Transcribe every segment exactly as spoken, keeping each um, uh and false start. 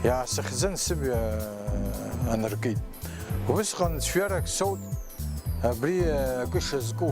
Иаасыхьӡан сымҩа аныркит. Усҟан цәҩарак соут абри акы шазку.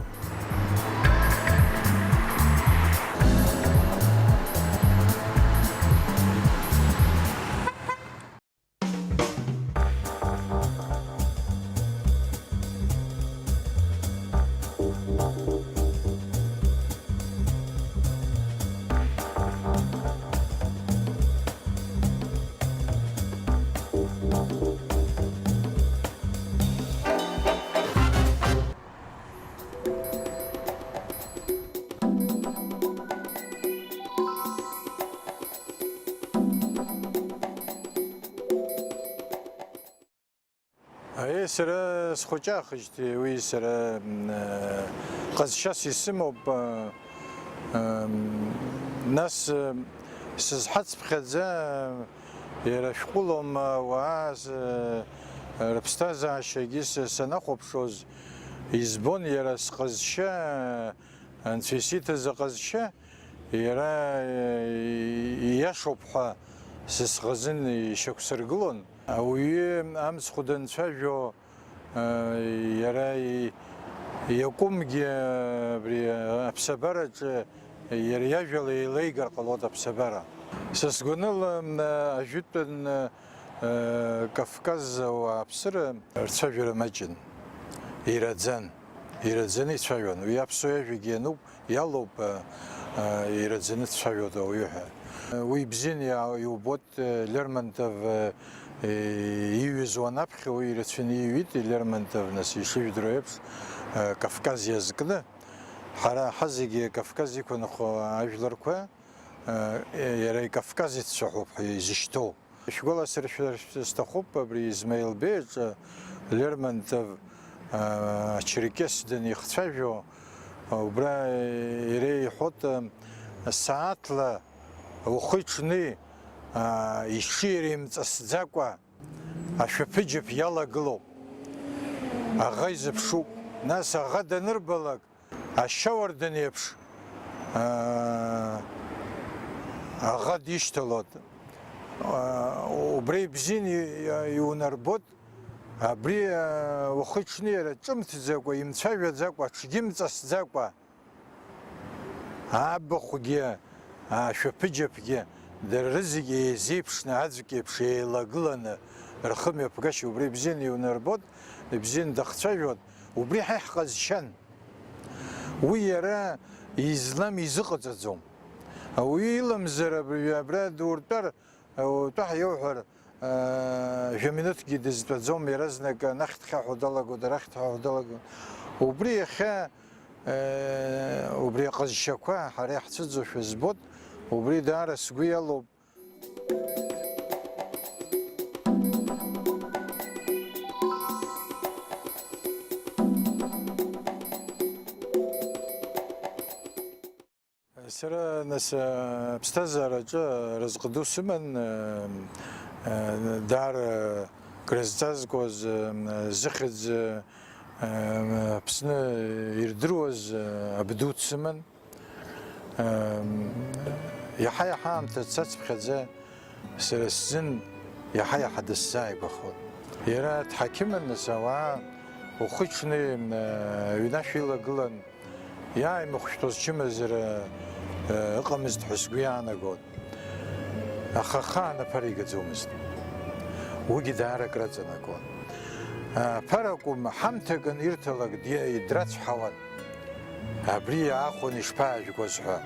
Аиеи, сара схәыҷаахижьҭеи уи сара, м, э, ҟазшьас исымоуп, э, м, нас, э, сызҳацыԥхьаӡа, иара шәҟәылоума ауаа, э, рыԥсҭазаашьагьы с-, санахәаԥшуаз, избон иара сҟазшьа, Анцәа исиҭаз аҟазшьа, иара, э, ииашоуп ҳәа сысҟазын ишьақәсыргылон. Ауаҩы амцхә данцәажәо, э, иара и-, иакәымгьы, э, абри, э, аԥсабараҿы иара иажәала еилеигар ҟалоит аԥсабара. Са сгәаныла, э, ажәытәан, э, Кавказ ауааԥсыра рцәажәара маҷын, ираӡан, ираӡаны ицәажәон. Уи аԥсуа иажәагьы иануп, иалоуп, э, э, ираӡаны дцәажәоит ауаҩы ҳәа. Уи бзианы иа-, иубоит, э, Лермонтов, э, э, иҩыз уанаԥхьо, уи ирацәаны иҩит, Лермонтов, нас, ишыжәдыруа еиԥш, э, Кавказ иазкны. Ҳара ҳазегьы Кавказ иқәынхо ажәларқәа, э, иара икавказеццәа ҳәоуп ҳәа изышьҭоу. Шәгәаласыршәар сҭахуп, абри Измаил Беи аҿы Лермонтов, аа, ачерқьес данихцәажәо, убра иара иҳәоит, сааҭла ухи-ҽни, аа, иҽы иримҵасӡакәа ашәаԥыџьаԥ иалагылоуп. Аӷа изыԥшуп. Нас аӷа данырбалак, ашьауардын еиԥш, аа, аӷа дишьҭалоит. Аа, убра ибзианы и-, иунарбоит, абри, аа, ухы-ҽны иара ҿымҭӡакәа, имцәажәаӡакәа, аҽгьы мҵасӡакәа, абахәгьы, ашәаԥыџьаԥгьы, дара рызегьы еизеиԥшны, аӡәк еиԥш еилагыланы рхы мҩаԥгашьа убра ибзианы иунарбоит, ибзианы дахцәажәоит, убри ҳа иҳҟазшьан. Уи иара излам изыҟаҵаӡом. Ауаҩы иламзар абри абра дуртәар, утәа ҳиоуҳәар, аа, жәа-минуҭкгьы дызтәаӡом, иаразнак анахь дхьаҳәуа далагоит, арахь дхьаҳәуа далагоит. Убри иахьа, э, убри аҟазшьақәа ҳара иаҳцәыӡуашәа збоит, убри даара сгәы иалоуп. Сара, нас, аԥсҭазаараҿы разҟ ду сыман, э, э, даара крызҵазкуаз, э, зыхьӡ, э, Аԥсны ирдыруаз, э, абду дсыман. Иаҳа-иаҳа аамҭа цацыԥхьаӡа сара сзын иаҳа-иаҳа дысзааигәахоит. Иара дҳақьымын, нас, ауаа ухы-ҽны, аҩнашә илагылан, иааимыхәшәтәыз чымазара ыҟамызт ҳәа сгәы иаанагон. Аха ахаан аԥара игаӡомызт. Уигьы даара акраҵанакуан. Аԥара акәым, ҳамҭакын ирҭалак ди-, драцәҳауан. Абри иаахәон ишԥаажәгоз ҳәа,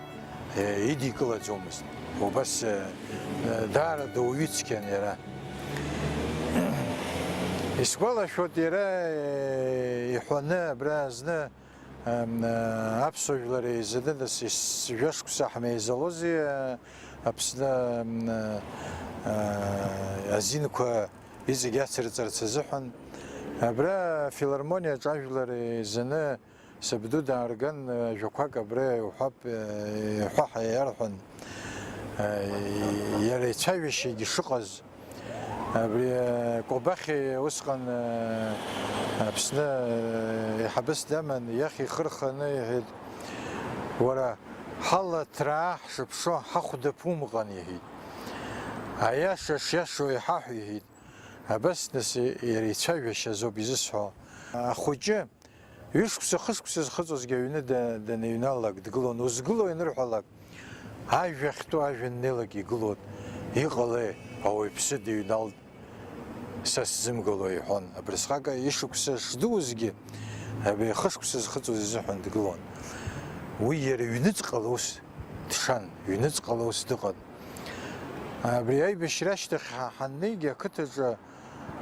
э, идикылаӡомызт. Убас, э, э, даара дуаҩы цқьан иара. Исгәалашәоит, иара, э, иҳәаны абра зны, ам, э, аԥсуа жәлар еизаны, нас ес-, жәашықәса ҳмеизалози, э, Аԥсны, ам, э, э, азинқәа иҵегь ацырҵарц азыҳәан. Абра афилармониаҿ ажәлар еизаны Сабду даарган, ажәақәак абра иуҳәап, иҳәа ҳәа иарҳәан, иара ицәажәашьагьы шыҟаз. Абри Кобахьиа усҟан Аԥсны еиҳабыс даман, иахь ихы рханы иҳәеит, уара, ҳалаҭраа ҳшыԥшо ҳахәда ԥумҟан, иҳәеит. Аиаша шиашоу иҳаҳә, иҳәеит. Абас нас иара ицәажәашьа азоуп изысҳәо. Ахәыҷы ҩышықәса, хышықәса зхыҵуазгьы аҩны да-, даныҩналалак дгылон. Узгылои анырҳәалак, ажәа ахьтәу ажәа аннеилак игылон. Иҟалеи, ауаҩԥсы дыҩналт, са сзымгыло, иҳәон. Абырсҟак ишықәса шдуузгьы, абри ахышықәса зхыҵуаз изыҳәан дгылон. Уи иара ҩныҵҟала ус дшан, ҩныҵҟала ус дыҟан. Абри аибашьра ашьҭахь ҳа-, ҳаннеигьы ақыҭаҿы,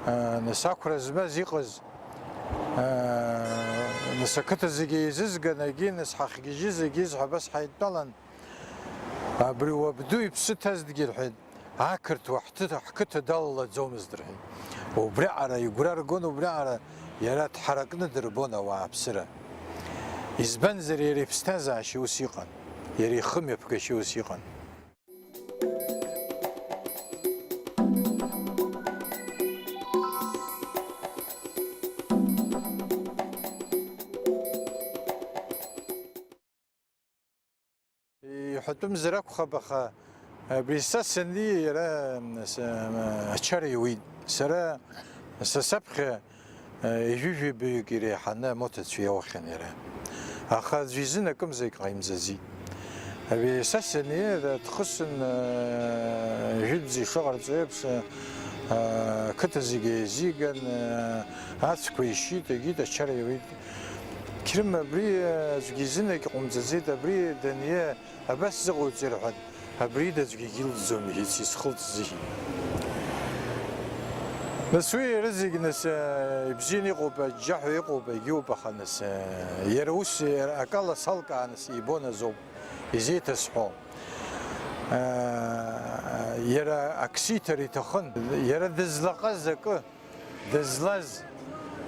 аа, нас ақәра змаз иҟаз, аа, нас ақыҭа зегьы еизызган, егьи нас ҳахьгьежьыз егьи зҳәа абас ҳаидтәалан, абри уабду иԥсы ҭазҭгьы, рҳәеит, ақырҭуа ҳҭы-, ҳқыҭа далалаӡомызт, рҳәеит. Убриаҟара игәра ргон, убриаҟара иара дҳаракны дырбон ауааԥсыра. Избанзар, иара иԥсҭазаашьа ус иҟан, иара ихымҩаԥгашьа ус иҟан. Иҳәатәымзар акәхап, аха абри са саннеи, иара, м, с-, м, ачара иуит. Сара, са саԥхьа, э, ҩажәи жәаҩык иреиҳаны амоҭацәа иауахьан иара. Аха аӡәы изын акымзарак ҟаимҵаӡеит. Абри са саннеи, иара дхысын, э, жәытәӡа ишыҟарҵо еиԥш, э, ақыҭа зегьы еизиган, э, ацәқәа ишьит, егьит, ачара иуит. Қьрым, абри, э, аӡәгьы изын акгьы ҟамҵаӡеит, абри даниа абас сзыҟауҵеи рҳәан, абри ида аӡәгьы илӡом, иҳәеит, исхылҵ-, зыхьит. Нас уи иара зегь, нас, э, ибзианы иҟоуп, аџьџьаҳәа иҟоуп, егьиуп, аха, нас, э, иара ус, иара акала салкааны сибон азоуп изеиҭасҳәо. Э, иара ак сиҭар иҭахын, иара дызлаҟаз акы, дызлаз,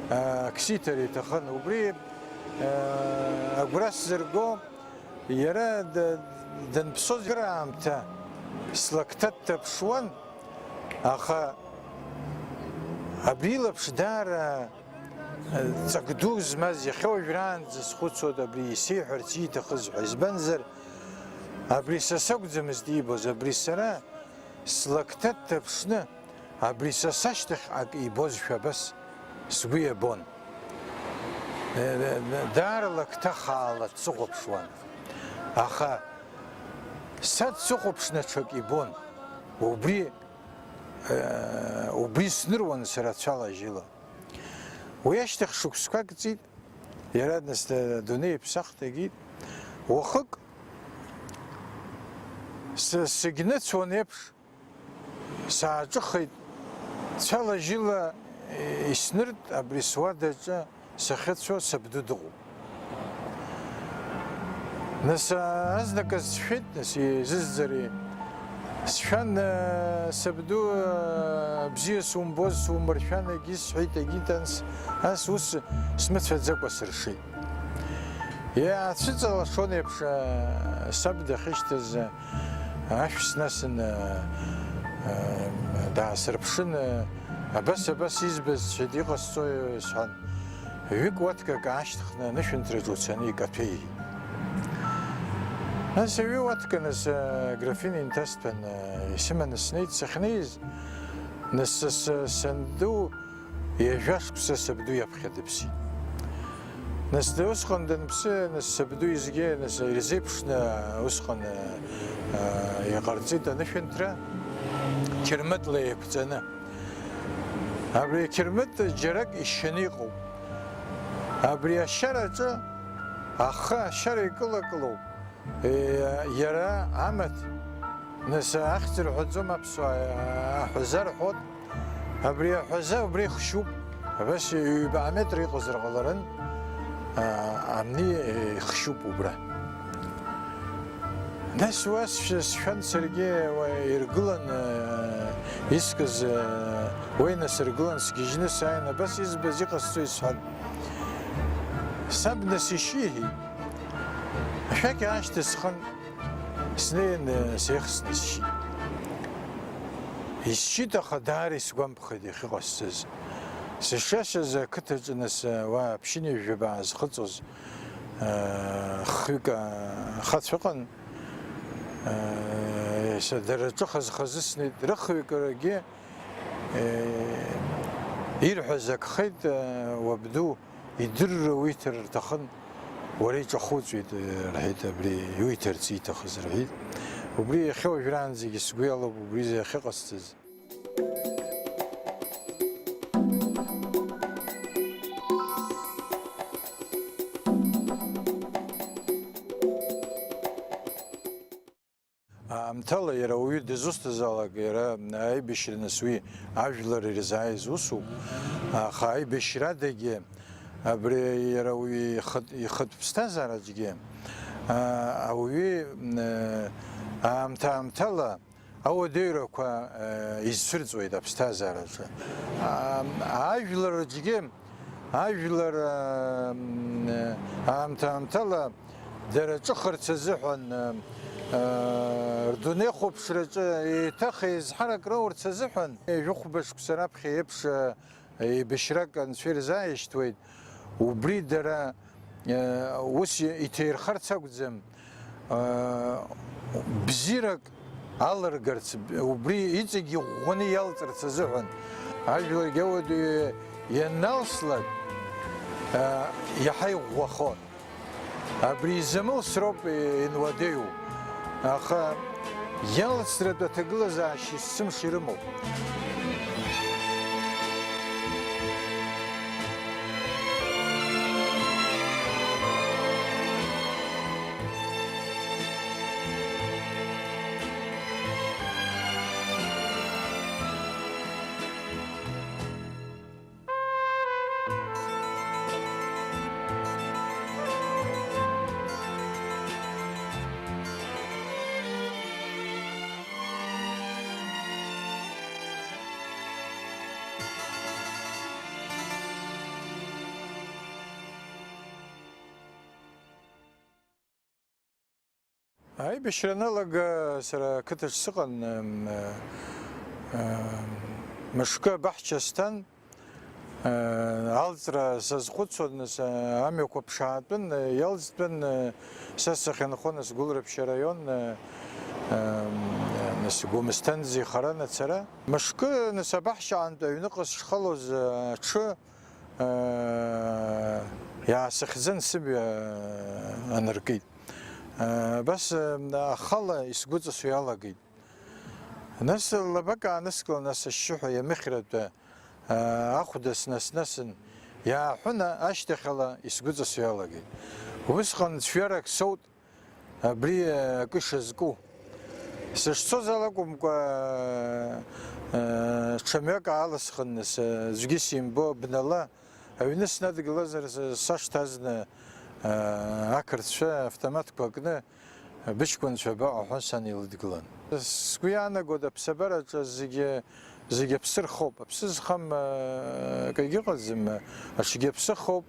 аа, ак сиҭар иҭахын. Убри, аа, агәра сзырго, иара д-, данԥсоз акыраамҭа слакҭа дҭаԥшуан, аха абри илаԥш даара, ҵак ду змаз, иахьа уажәраанӡа схәыцуан абри исеиҳәарц ииҭахыз ҳәа. Избанзар, абри са сакәӡамызт иибоз, абри сара слакҭа дҭаԥшны, абри са сашьҭахь ак ибозшәа абас сгәы иабон. Даара лакҭа хаала дсыхәаԥшуан. Аха са дсыхәаԥшны ҽак ибон. Убри, убри сныруан сара цәала-жьыла. Уи ашьҭахь шықәсқәак ҵит, иара нас адунеи иԥсахт, егьит. Уахык сы-, сыгьныцәон еиԥш, сааҿыхеит, цәала-жьыла иснырт абри суадаҿы сахьыцәоу сабду дыҟоуп. Нас, азныказ сшәеит, нас, изызӡари? Сшәан, сабду, бзиа сумбоз, сумыршәан, егьи сҳәеит, егьи танс, ас ус смыцәаӡакәа сыршеит. Иаацәыҵалашон еиԥш, саб дахьышьҭаз, ашә снасын, даасырԥшын, абас, абас избаз, сҳәеит, иҟасҵои, сҳәан. Ҩык уаткак аашьҭхны анышәынҭраҿы уцаны икаҭәеи. Нас аҩы уатканы са графин инҭасҭәан, исыманы снеит, сахьнеиз, нас са, са, санду ҩажәа шықәса сабду иаԥхьа дыԥсит. Нас да-, усҟан данԥсы, нас сабду изгьы, нас ирзеиԥшны усҟан, а, иҟарҵеит анышәынҭра, қьырмытла еиқәҵаны. Абри ақьырмыт џьарак ишьаны иҟоуп. Абри ашьараҿы ахы ашьара икылакылоуп, е, иара амаҭ, нас ахьӡ рҳәаӡом аԥсуаа, аҳәаза рҳәоит. Абри аҳәаза убра ихшьуп, абас ҩба метр иҟазар ҟаларын, а, амни ихшьуп убра. Нас уа сшәа-, сшәан саргьы, уа иргылан, э, искыз, э, уа инасыргылан, сгьежьны сааин, абас избаз иҟасҵои сҳәан. Саб нас ишьи, иҳәеит. Ашәақь аашьҭысхын, снеин, э, сеихсны сшьит. Исшьит, аха даара исгәамԥхеит иахьыҟасҵаз. Сышиашаз ақыҭаҿы нас, э, уа ԥшьынҩажәаба аазхыҵуаз, э, хҩык, э, ахацәа ыҟан. Э, Дара рҿы хаз-хазы снеит, рыхҩык ргьы, э, ирҳәаз акхеит, э, уабду идырра уиҭар рҭахын, уара иҿахәыҵәеит, э, рҳәеит, абри иуиҭарц ииҭахыз рҳәеит. Убри иахьа уажәраанӡагьы сгәы иалоуп убри иахьыҟасҵаз. Аамҭала иара ауаҩы дызусҭазаалак, иара аибашьра нас уи ажәлар ирзааиз усуп, аха аибашьрадагьы абри иара уи ихатә, ихатә ԥсҭазаараҿгьы, а, ауаҩы, м, аамҭа-аамҭала ауадаҩрақәа, а, изцәырҵуеит аԥсҭазаараҿы. А, ажәлар рҿгьы Ажәлар, м, аамҭа-аамҭала дара ҿыхарц азыҳәан, м, рдунеихәаԥшраҿы еиҭах еизҳарак роурц азыҳәан, ҩажәихәба шықәса раԥхьа еиԥш, еибашьрак анцәа ирзааишьҭуеит. Убри дара, ус иҭаирхарц акәӡам. Бзиарак алыргарц, убри иҵегь иӷәӷәаны иалҵырц азыҳәан, ажәларгьы ауадаҩы ианалслак, иаҳа иӷәӷәахо. Абри изамылсроуп инуадаҩу, аха иалҵратә аҭагылазаашьа есымша ирымоуп. Аибашьра аналага сара ақыҭаҿ сыҟан, м, м, мышкы абаҳча сҭан, алҵра сазхәыцуан, нас, амҩақәа ԥшаатәын, иалҵтәын, са сахьынхо, нас, Гәылрыԥшь араион, м, нас, Гәымсҭанӡа ихаран ацара. Мышкы, нас, абаҳчаҟынтә аҩныҟа сшхалоз, аҽы, Иаасыхьӡан сымҩа аныркит. Абас ахала исгәыҵасуа иалагеит. Нас лабак ааныскылан, нас ашьшьыҳәа иамыхьратәы ахәда снас-насын, иааҳәын, ашьҭахьала исгәыҵасуа иалагеит. Усҟан цәҩарак соут. Абри, э, акы шазку. Сышцоз ала акәымкәа, э, ҽа мҩак аалысхын, с-, аӡәгьы симбо, бнала, аҩны снадгылазар, с-, сашҭа азна, э, ақырҭцәа автоматқәа кны, быҷкәынцәа абаҟа ҳәа санеилыдгылан. Сгәы иаанагоит, аԥсабараҿы зегьы, зегьы аԥсы рхоуп. Аԥсы зхам, э, акгьы ыҟаӡам, аҽгьы аԥсы хоуп,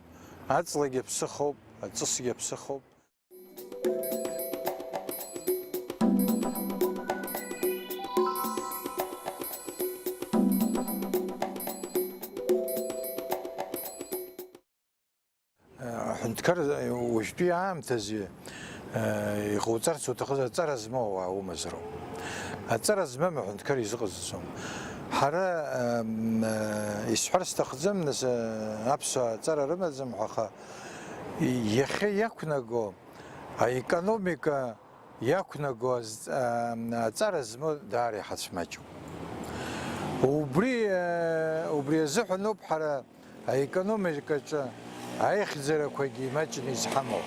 аҵлагьы аԥсы хоуп, аҵысгьы аԥсы хоуп. Аҳәынҭқар уажәтәи аамҭазы иҟауҵарц уҭахыз аҵара змоу ауаа умазароуп. Аҵара змам аҳәынҭқар изыҟаҵаӡом. Ҳара, ам, исҳәар сҭахӡам, нас, аԥсуаа аҵара рымаӡам ҳәа, аха иахьа иақәнаго аекономика иақәнаго аз-, а, аҵара змоу даара иҳацәмаҷуп. Убри, а, убри азыҳәаноуп ҳара аекономикаҿы аихьӡарақәагьы имаҷны изҳамоу.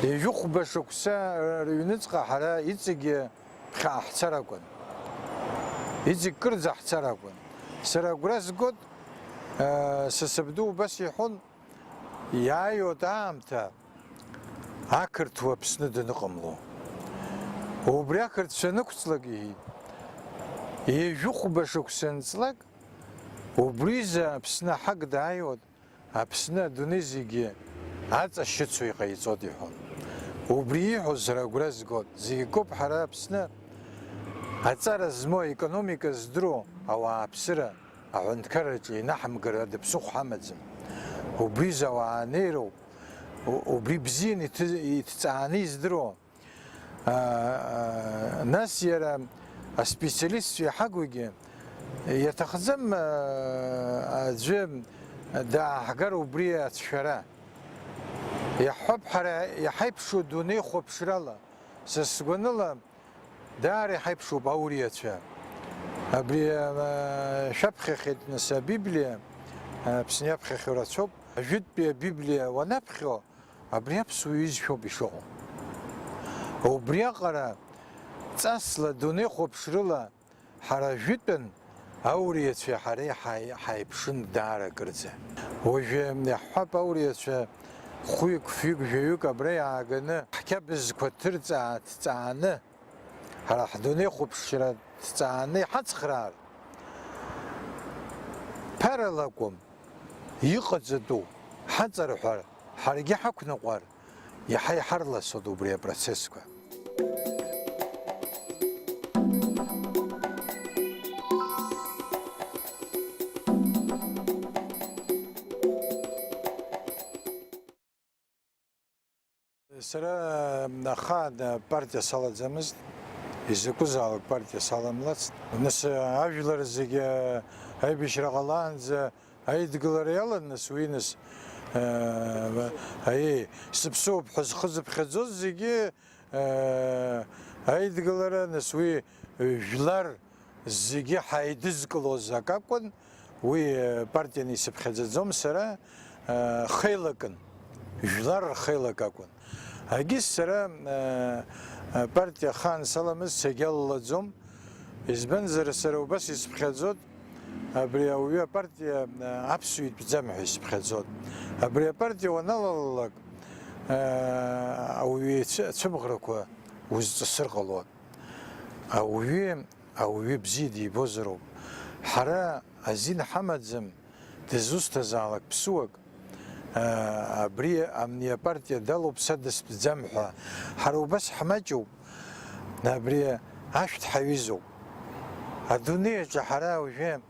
Ҩажәихәба шықәса рыҩныҵҟа ҳара иҵегьы ԥхьаҟа ҳцар акәын. Иҵегь кырӡа ҳцар акәын. Сара агәра згоит, а, са сабду убас иҳәон, Иааиуеит аамҭа, ақырҭуа Аԥсны даныҟамло. Убри ақырҭцәа анықәҵлак, иҳәит, ҩажәихәба шықәса анҵлак, убризы Аԥсны аҳак дааиуеит, Аԥсны адунеи зегьы аҵашьыцуа иҟаиҵоит, иҳәон. Убри ииҳәоз сара агәра згоит, зегь акоуп ҳара Аԥсны аҵара змоу, аекономика здыруа ауааԥсыра. Аҳәынҭқарраҿы инаҳамгар ада ԥсыхәа ҳамаӡам. Убризы ауаа анеироуп, у-, убри бзианы иҭы-, иҭҵааны издыруа, Нас иара аспециалистцәа иҳагугьы иаҭахӡам, аӡәы дааҳгар убри ацәшәара. Иаҳҳәап, ҳара иҳаиԥшу дунеихәаԥшрала, са сгәаныла, даара иҳаиԥшуп ауриацәа. Абри, а, шәаԥхьахьеит, нас, Абиблиа, а, Аԥсны иаԥхьахьоу рацәоуп. Ажәытәтәи Абиблиа уанаԥхьо, абри аԥсуа ҩызцәоуп ишыҟоу. Убриаҟара ҵасла, дунеихәаԥшрыла ҳара жәытәан ауриацәеи ҳареи ҳаи-, ҳаиԥшын даара акырӡа. Уажәы иаҳҳәап, ауриацәа хәҩык, фҩык, жәаҩык абра иааганы ҳқьабзқәа ҭырҵаа-, ҭҵааны, ҳара ҳдунеихәаԥшра ҭҵааны иҳацхраар, ԥарала акәым, иҟаҵатәу ҳаҵарҳәар, ҳаргьы ҳақәныҟәар, иаҳа иҳарласуан убри апроцессқәа. Сара ахаан апартиа салаӡамызт, изакәызаалак партиа саламлацт. Нас ажәлар зегьы аибашьра ҟалаанӡа аидгылара иалан, нас уи, нас, э, аиеи, сыԥсуоуп ҳәа зхы зыԥхьаӡоз зегьы, э, аидгылара, нас уи жәлар зегьы ҳаидызкылоз акакәын, уи, э, партианы исыԥхьаӡаӡом сара, э, хеилакын, жәлар рхеилак акәын. Агьыс сара, э, э, партиа ахаан саламыз сегьаллаӡом, избанзар, сара убас исыԥхьаӡоит, абри ауаҩы апартиа, э, аԥсуа итәӡам ҳәа исыԥхьаӡоит. Абри апартиа уаналалалак, э, ауаҩы ицәы-, ацәымӷрақәа узҵысыр ҟалоит. Ауаҩы, ауаҩы бзиа дибозароуп. Ҳара азин ҳамаӡам, дызусҭазаалак ԥсуак, а, абри амни апартиа далоуп, са дыстәӡам ҳәа. Ҳара убас ҳмаҷуп, абри ашәҭ ҳаҩызоуп. Адунеи аҿы ҳара уажәы,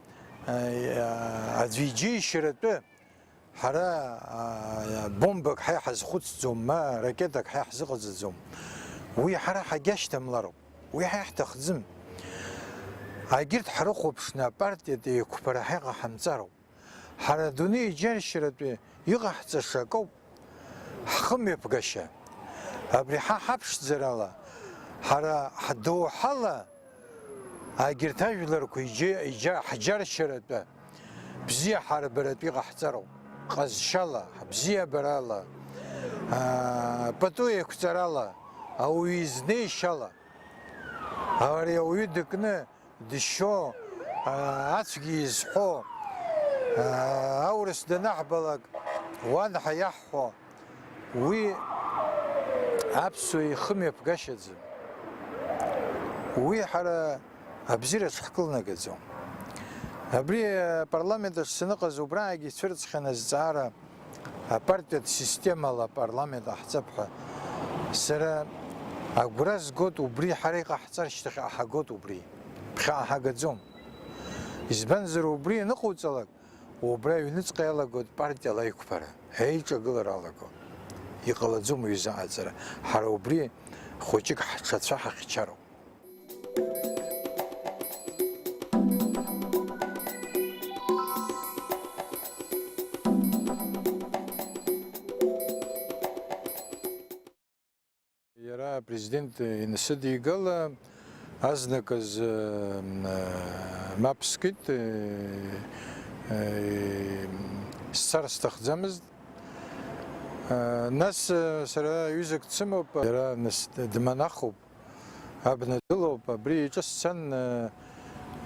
а, аӡәы иџьеишьаратәы ҳара, а, бомбак ҳа иҳазхәыцӡом, ма ракетак ҳа иаҳзыҟаҵаӡом. Уи ҳара ҳагьашьҭамлароуп, уи ҳа иаҳҭахӡам. Агьырҭ ҳрыхәаԥшны апартиатә еиқәԥара ҳа иҟаҳамҵароуп. Ҳара адунеи иџьаршьаратәы иҟаҳҵаша акоуп ҳхымҩаԥгашьа. Абри ҳа ҳаԥшӡарала, ҳара ҳдоуҳала, агьырҭ ажәларқәа иџьа-, иџьа-, ҳџьаршьаратәы бзиа ҳарбаратәы иҟаҳҵароуп. Ҟазшьала, ҳбзиабарала, аа, пату еиқәҵарала, ауаҩы изнеишьала, ари ауаҩы дыкны дышьо, аа, ацәгьа изҳәо, аа, аурыс данаҳбалак, уан ҳәа иаҳҳәо, уи аԥсуа ихымҩаԥгашьаӡам. Уи ҳара абзиараҿ ҳкылнагаӡом. Абри апарламент аҿы саныҟаз, убраагьы ицәырҵхьан азҵаара, апартиатә системала апарламент ҟаҳҵап ҳәа. Сара агәра згоит убри, ҳара иҟаҳҵар шьҭахьҟа ҳагоит убри. Ԥхьаҟа ҳагаӡом. Избанзар, убри аныҟауҵалак, убра аҩныҵҟа иалагоит партиала аиқәԥара, еиҿагылара алаго. Иҟалаӡом уи изаҟаҵара. Ҳара убри хәыҷык ҳҽацәа ҳахьчароуп. Иара апрезидент инасыдигала, азныказ, э, мап скит, э, э, сцар сҭахӡамызт. Э, нас, э, сара ҩызак дсымоуп, иара нас дманахуп, абна дылоуп, абри иҿы сцан, э,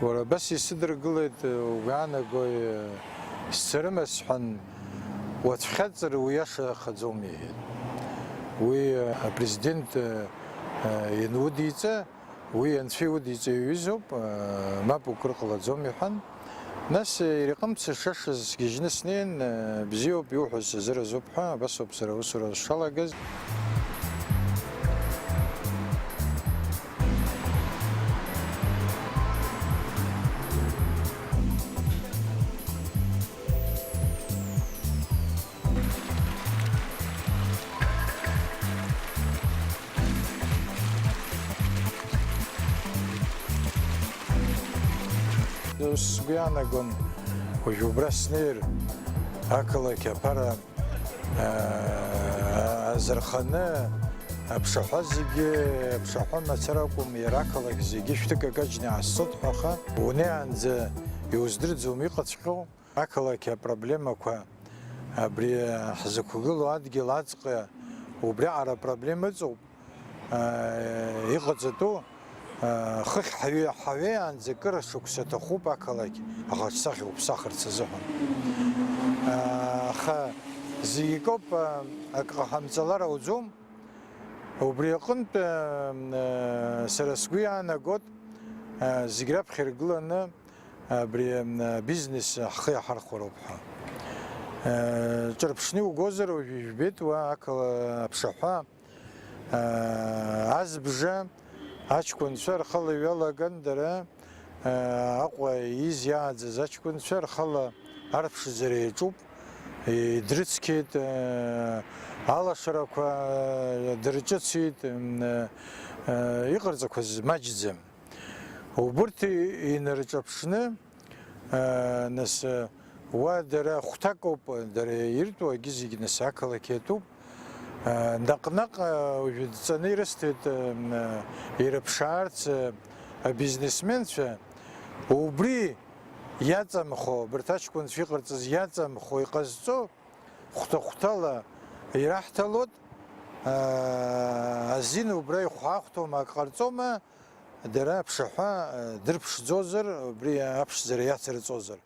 Уара абас исыдыргылеит, угәаанагои, сцарыма сҳәан, уацәхьаҵыр уиашахаӡом, иҳәеит. Уи, э, апрезидент, э, э, ианудиҵа, уи анцәа иудиҵа иаҩызоуп, э, мап укыр ҟалаӡом, иҳәан. Нас, э, иара иҟынтә сышашаз сгьежьны снеин, э, бзиоуп, иуҳәаз сазыразуп ҳәа, абас ауп сара аусура сшалагаз. Ус сгәы иаанагон, уажә убра снеир, ақалақь аԥара, аа, азырханы, аԥшаҳәа зегьы, аԥшаҳәа мацара акәым, иара ақалақь зегьы шәҭыкакаҷны иаасцоит ҳәа, аха унеиаанӡа иуздырӡом иҟаҵәҟьоу. Ақалақь апроблемақәа, абри ҳзықәгылоу адгьыл аҵҟьа, убриаҟара апроблема ыҵоуп. Иҟаҵатәу, хыхь ҳаҩы-, ҳаҩеиаанӡа кыра шықәса ҭахуп ақалақь аҟаҿсахьа уԥсахырц азыҳәан. Аха зегь акоуп, акы ҟаҳамҵалар ауӡом. Убри аҟынтә, сара сгәы иаанагот, зегь раԥхьа иргыланы абри, м, абизнес ҳхы иаҳархәароуп ҳәа. Э, ҿырԥшны иугозар, уажә ижәбеит уа ақала аԥшаҳәа, э, азбжа, аҷкәынцәа рхала иҩалаган дара, э, Аҟәа ииз иааӡаз аҷкәынцәа рхала арԥшӡара иаҿуп, идрыцқьеит, э, алашарақәа, э, дырҿыцит, м, э, э, иҟарҵақәаз маҷӡам. Убырҭ инарҿаԥшны, аа, нас, уа дара хәҭакоуп, дара иртәу агьы зегь нас ақалақь иатәуп. Аа, наҟ-наҟ, уажәы дҵаны ирысҭеит, аа, ирыԥшаарц, аа, абизнесменцәа. Убри иаҵамхо, абарҭ аҷкәынцәа иҟарҵаз иаҵамхо, иҟазҵо, хәҭа-хәҭала ираҳҭалоит, аа, азин убра ихәаахәҭоума, ак ҟарҵома, дара аԥшаҳәа, аа, дырԥшӡозар, убри аԥшӡара иацырҵозар.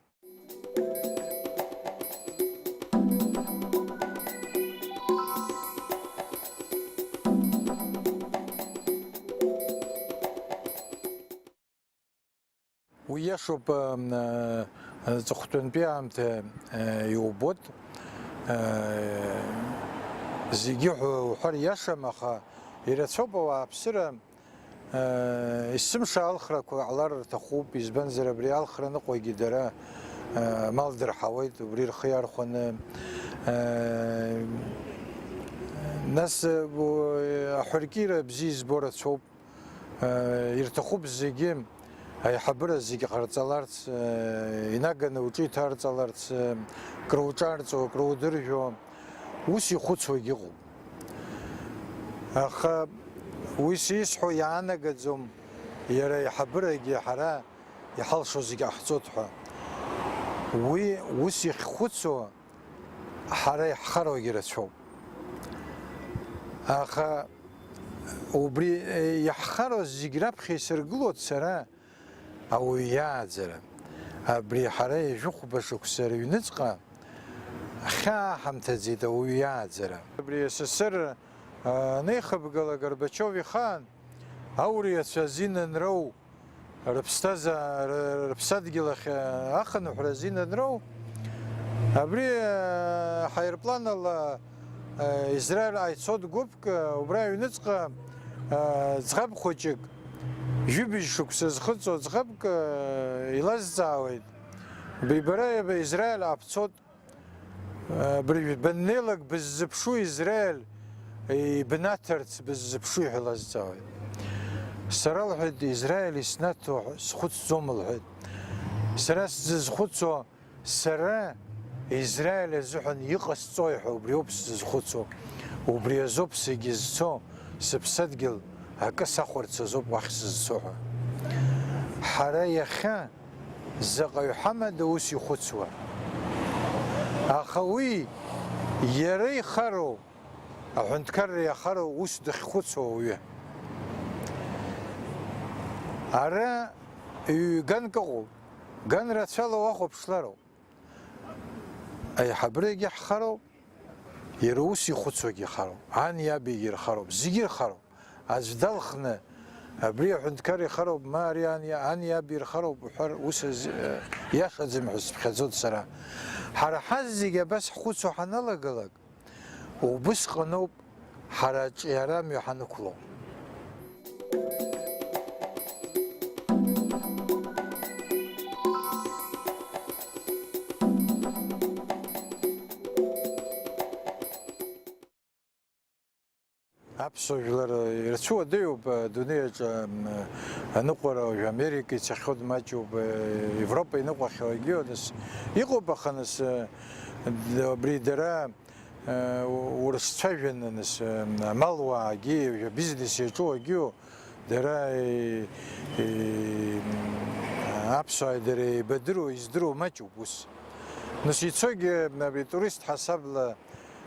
Уи иашоуп, м, э, аҵыхәтәантәи аамҭа, э, иубоит. Э, зегьы ҳәа уҳәар иашам, аха ирацәоуп ауааԥсыра, э, есымша алхрақәа ҟалар рҭахуп, избанзар, абри алхра ныҟәагьы дара, э, амал дырҳауеит, убри рхы иархәаны. Э, нас, э, у-, аҳәыркьира бзиа избо рацәоуп. Ирҭахуп зегьы аиҳабыра зегьы ҟарҵаларц, инаганы уҿы иҭарҵаларц, крауҿарҵо, кроудыржәо, ус ихәыцуагь ыҟоуп. Аха уи сисҳәо иаанагаӡом, иара аиҳабырагьы ҳара иҳалшо зегьы ҟаҳҵоит ҳәа. Уи ус ихьхәыцуа ҳара иаҳхароугьы рацәоуп. Аха убри, э, иаҳхароу зегь раԥхьа исыргылоит сара ауаҩы иааӡара. Абри ҳара ҩажәихәба шықәса рыҩныҵҟа ҳхьаа ҳамҭаӡеит ауаҩы иааӡара. Абри СССР, э, анеихыбгала Горбачиов ихаан ауриацәа азин анроу, рыԥсҭазаа-, ры-, рыԥсадгьыл ахь, ахынҳәра азин анроу, абри, э, ҳаирпланала, э, Израильҟа ицоит гәыԥк, э, убра аҩныҵҟа, э, ӡӷаб хәыҷык, жәибжь шықәса зхыҵуа ӡӷабк, э, илазҵаауеит, бибара Израильҟа бцоит, Абыржәы баннеилак быззыԥшу Израиль ибнаҭарц быззыԥшу ҳәа лазҵаауеит. Сара, лҳәеит, Израиль иснаҭо схәыцӡом, лҳәеит. Сара сзызхәыцуа, сара Израиль азыҳәан иҟасҵои ҳәа убриоуп сзызхәыцуа. Убри азоуп сегьызцо, сыԥсадгьыл акы сахәарц азоуп уахь сызцо ҳәа. Ҳара иахьа Заҟаҩ ҳамада ус ихәыцуа? Аха уи иара ихароу, аҳәынҭқарра иахароу ус дахьхәыцуа ауаҩы? Ара ҩ-ганк ыҟоуп, ган рацәала уахәаԥшлароуп. Аиҳабырагьы ҳхароуп, иара ус ихәыцуагьы ихароуп, ани аби ирхароуп, зегьы ирхароуп. Аӡә далхны, абри аҳәынҭқар ихароуп, ма ари ани, ани аби ирхароуп уҳәар, ус азы, э, иашаӡам ҳәа сыԥхьаӡоит сара. Ҳара ҳазегьы абас ҳхәыцуа ҳаналагалак, убысҟаноуп ҳара аҿиара амҩа ҳанықәло. Аԥсуа жәлар ирцәуадаҩуп адунеи аҿы, м, аныҟәара уажәы Америка ицахьоу дмаҷуп, э, Европа иныҟәахьоу агьиу, нас иҟоуп, аха нас, э, д-, абри дара, э, урысцәажәаны, нас, э, амалуаагьы, уажәы абизнес иаҿу агьиу, дара, э, э, аԥсуааи дареи еибадыруа, издыруа маҷуп ус. Нас ицогьы, абри турист ҳасабла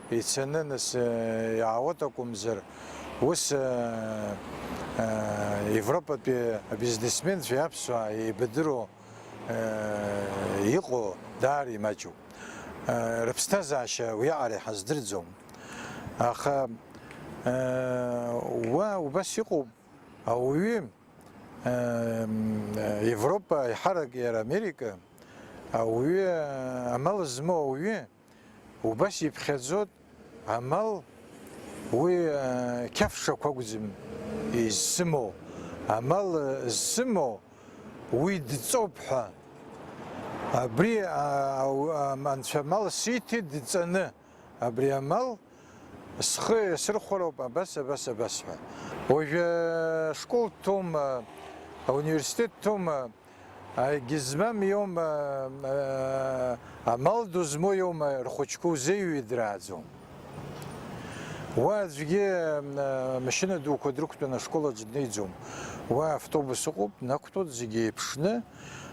ицаны, нас, э, иаауеит акәымзар, ус, э, э, Европатәи абизнесменцәеи аԥсуаа еибадыруа, э, иҟоу даара имаҷуп. Э, рыԥсҭазаашьа уиаҟара иҳаздырӡом. Аха, э, уа убас иҟоуп, ауаҩы, э, Европа, аиҳарак иара Америка, ауаҩы, амал змоу ауаҩы, убас иԥхьаӡоит амал уи, э, қьафшақә акәӡам изсымоу, амал, э, зсымоу уи дҵоуп ҳәа. Абри, а, а, анцәа амал сиҭеит дҵаны, абри амал схы иасырхәароуп абас, абас, абас ҳәа. Уажәы ашкол дҭоума, ауниверситет дҭоума, Агьызмам иоума, э, амал ду змоу иоума, рхәыҷқәа узеиҩыдрааӡом. Уа аӡәгьы, э, машьына дуқәа дрықәтәаны ашкол аҿы днеиӡом. Уа автобус ыҟоуп, днақәтәоит, зегьы еиԥшны,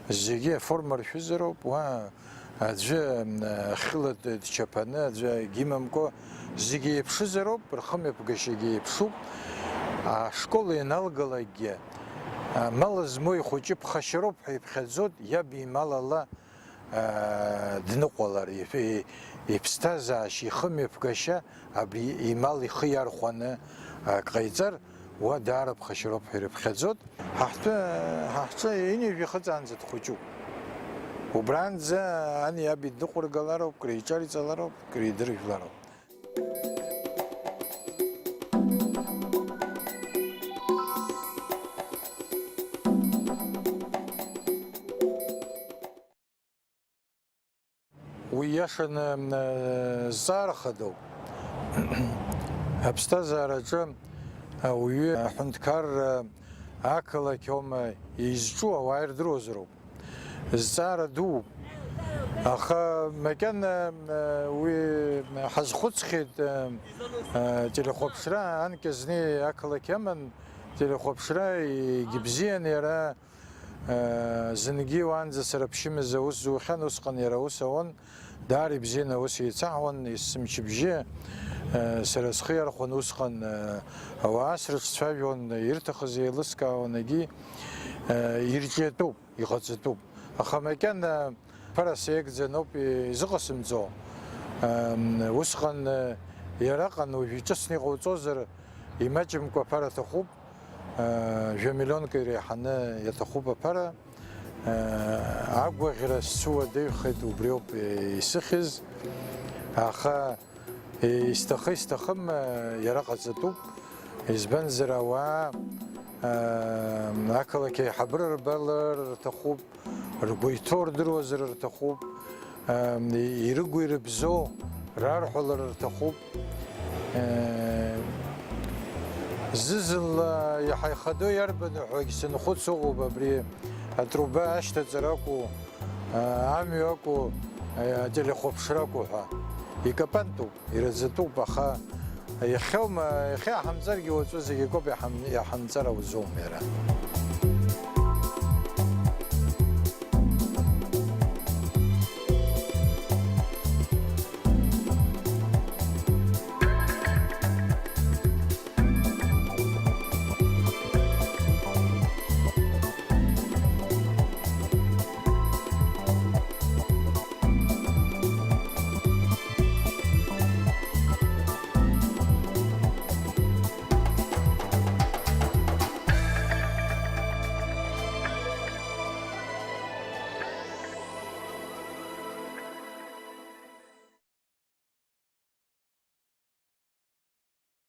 зегьы аформа ршәызароуп, уа аӡәы, э, хьыла д-, дчаԥаны, аӡәы егьимамкәа, зегьы еиԥшызароуп, рхымҩаԥгашьагьы еиԥшуп. Ашкол ианалгалакгьы, амал змоу ихәыҷы ԥхашьароуп ҳәа иԥхьаӡоит, иаб имал ала, аа, дныҟәалар, иф-, иԥсҭазаашьа, ихымҩаԥгашьа абри имал ихы иархәаны, аа, ак ҟаиҵар, уа даара ԥхашьароуп ҳәа ирыԥхьаӡоит. Ҳа ҳтәы, ҳа ҳҿы ҩынҩажәа ихыҵаанӡа дхәыҷуп. Убранӡа ани иаби дныҟәыргалароуп, криҿарҵалароуп, кридыржәлароуп. Уи иашаны, э, зҵаара хадоуп. Аԥсҭазаараҿы ауаҩы аҳәынҭқарра ақалақь аума изҿу, ауаа ирдыруазароуп. Зҵаара дууп. Аха макьана, э, уи ҳазхәыцхьеит, э, э, телехәаԥшра, анкьа зны ақалақь аман телехәаԥшра, егьыбзиан иара, э, зынгьы уаанӡа сара ԥшьымз аус зухьан, усҟан иара аус ауан, даара ибзиан аус еицаҳуан, есымчыбжьы, э, сара схы иархәон усҟан, э, ауаа срыҿцәажәон, ирҭахыз еилыскаауан, егьи, э, ирҿиатәуп. Иҟаҵатәуп. Аха макьана ԥара сеигӡаноуп изыҟасымҵо. Ам, усҟан, э, иараҟан уажә иҿыцны иҟауҵозар, имаҷымкәа аԥара аҭахуп, э, жәа миллионк иреиҳаны иаҭахуп аԥара. Э, агәаӷьра сцәуадаҩхеит, убриоуп, э, исыхьыз. Аха Исҭахы, исҭахым, иара ҟаҵатәуп, избанзар, ауаа, ақалақь аиҳабыра рбалар рҭахуп, ргәы иҭоу рдыруазар рҭахуп, ирыгу ирыбзоу рарҳәалар рҭахуп. Зны-зынла иаҳа ихадоу иарбану ҳәагь сынхәыцуа ыҟоуп, абри атруба ашьҭаҵара акәу, амҩа акәу, ателехәаԥшра акәу ҳәа. Икапантәуп. Ираӡатәуп, аха иахьаума, иахьа иаҳамҵаргьы уаҵәы зегь акоуп, иаҳам-, иаҳамҵар ауӡом иара.